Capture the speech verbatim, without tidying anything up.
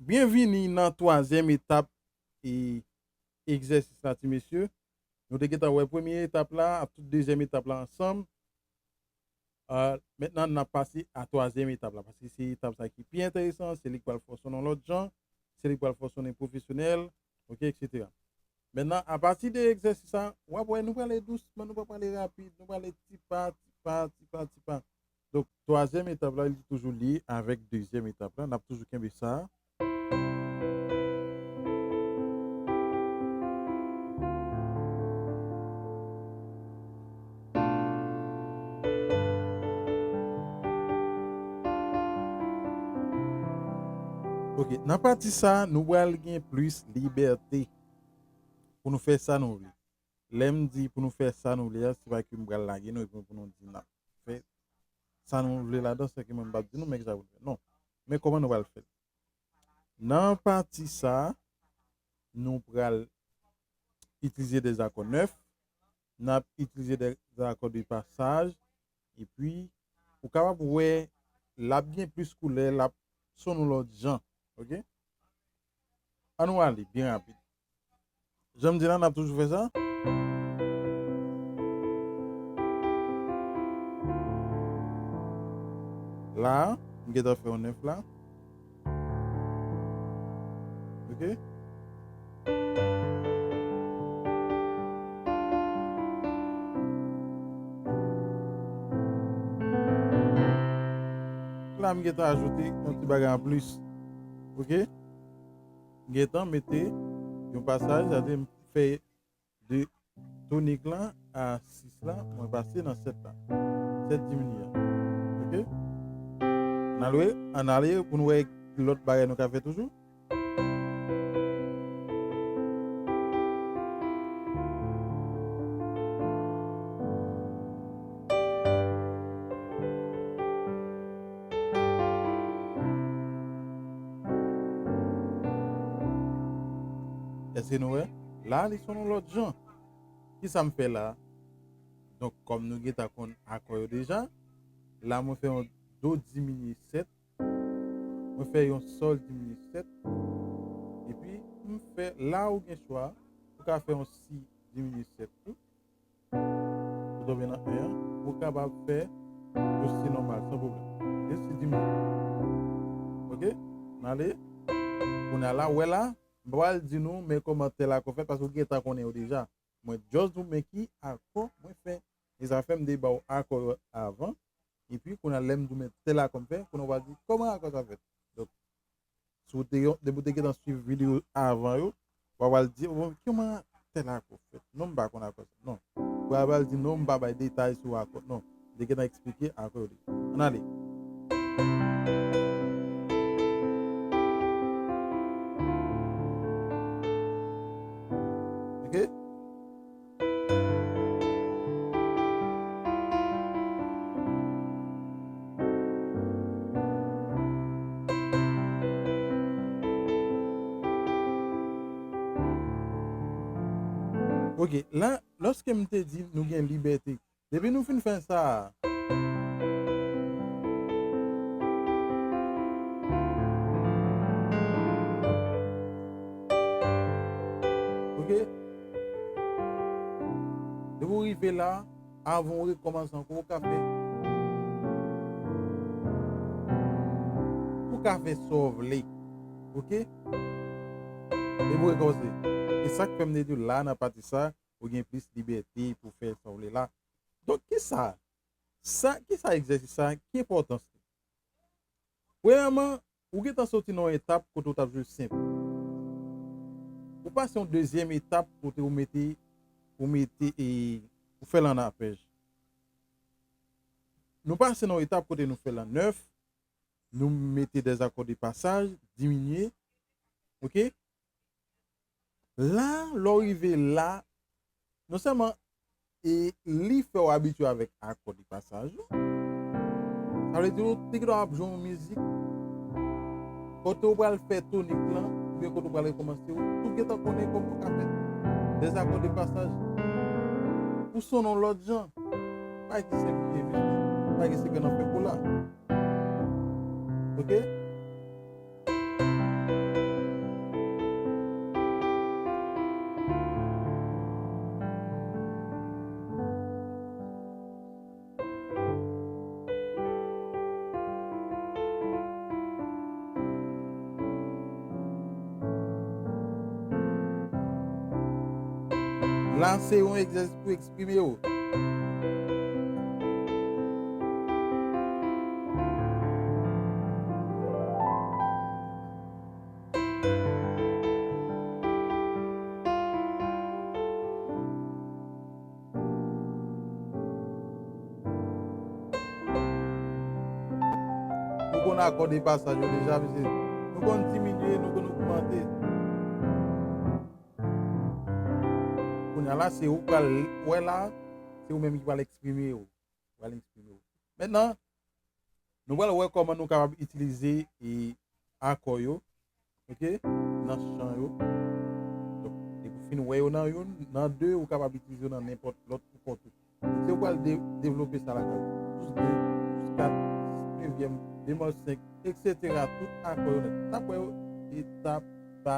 Byenvini nan twazyèm etap e egzèsis la, ti mesye. Nou te gentan wè premye etap la ak tout dezyèm etap la ansanm. Ah, mentnan, n ap pase a twazyèm etap la, paske se etap sa ki pi enteresan, se li k pral fè w sonnen yon lòt jan, se li k pral fè w sonnen pwofesyonèl, oke, etsetera. Mentnan, apati de egzèsis sa, w ap wè nou prale dousman, nou pa prale rapid, nou prale ti pa, ti pa, ti pa, ti pa. Donk, twazyèm etap la, li toujou lye avèk dezyèm etap la. N ap toujou kenbe sa. Ok, nan pati sa, nou pral gen plis libète pou nou fè sa nou vle. Lè m di pou nou fè sa nou vle a, se pa ke m pral lage nou epi pou nou di n ap fè sa nou vle ladan, se ke mwen m p ap di nou men kisa pou nou fè. Non. Men kòman nou pral fè l. Nan pati sa, nou pral itilize dèzakò nèf, n ap itilize dèzakò de pasaj, epi ou kapab wè l ap gen plis koulè, l ap sonnen yon lòt jan, oke? Ann nou ale byen rapid. Jan m di la, n ap toujou fè sa. La, m gentan fè yon nèf la. Ok? La, m gentan ajoute yon ti bagay anplis. Ok? M gentan mete yon pasaj, sa vle di m fè de tonik lan a sis la, mwen pase nan sèt la. Sèt diminye a. Ok? Ann ale, ann ale pou nou wè lòt bagay nou ka fè toujou. Èske nou wè? La, li sonnen yon lòt jan. Kisa m fè la? Donk, kòm nou gentan konn akò yo deja, la mwen fè yon do diminye sèt, mwen fè yon sòl diminye sèt, epi m fè, la ou gen chwa, ou ka fè yon si diminye sèt tou. Ou tonbe nan en an, ou kapab fè yon si nòmal, san pwoblèm. Yon si diminye. Ok? N ale. Kounye a la, ou wè la, m pa pral di nou men kòman tèl akò fèt, paske ou gentan konnen yo deja. Mwen just di w men ki akò mwen fè. E sa fè m te ba w akò yo avan. Epi, kounye a, lè m di w men tèl akò m fè, kounye a w pral di kòman akò sa fèt. Donk, si w te, depi w te gentan swiv videyo avan yo, w a pral di, bon, kòman tèl akò fèt? Non, m pa konn akò sa. Non. W a pral di, non, m pa bay detay sou akò. Non. M te gentan eksplike akò yo deja. Ann ale. Ok? Ok, la, lòske m te di nou gen libète, depi nou fin fè sa a, ok? Depi w rive la, avan w rekòmanse ankò, ou ka fè, ou ka fè sa w vle, ok? Depi w rekòmanse. E sa k fè m te di w la, nan pati sa, ou gen plis libète pou fè sa w vle la. Donk, kisa, sa, kisa egzèsis sa, ki enpòtans li? Premyèman, ou gentan soti nan yon etap kote w t ap jwe senp. Ou pase yon dezyèm etap kote ou mete, ou mete, e, ou fè l an apèj. Nou pase nan yon etap kote nou fè l an nèf, nou mete dèzakò de pasaj, diminye, ok? La, lè w rive la, non sèlman, e, li fè w abitye avèk akò de pasaj yo, sa vle di ou te gentan ap jwe yon mizik, kote w pral fè tonik lan, oubyen kote w pral rekòmanse, ou tou gentan konnen kòman w ka fè dèzakò de pasaj. Ou sonnen yon lòt jan. Pa ki se pye, mesye. Pa ki se ke nan fè kou la. Ok? La se yon egzèsis pou eksprime w. Nou konn akò de pasaj yo deja, mesye. Nou konn diminye, nou konn ogmante. Kounye a la, se ou k pral wè la, se ou menm ki pral eksprime yo. Pral eksprime yo. Mentnan, nou pral wè kòman nou kapab itilize e akò yo, oke, nan chan yo. Donk, depi w fin wè yo nan youn, nan de, ou kapab itilize yo nan nenpòt lòt pou kont ou. Se ou pral de- devlope sa lakay ou. Sous de, sous kat, sous nevyèm, bemòl senk, etsetera. Tout akò yo nèt. N ap wè yo etap pa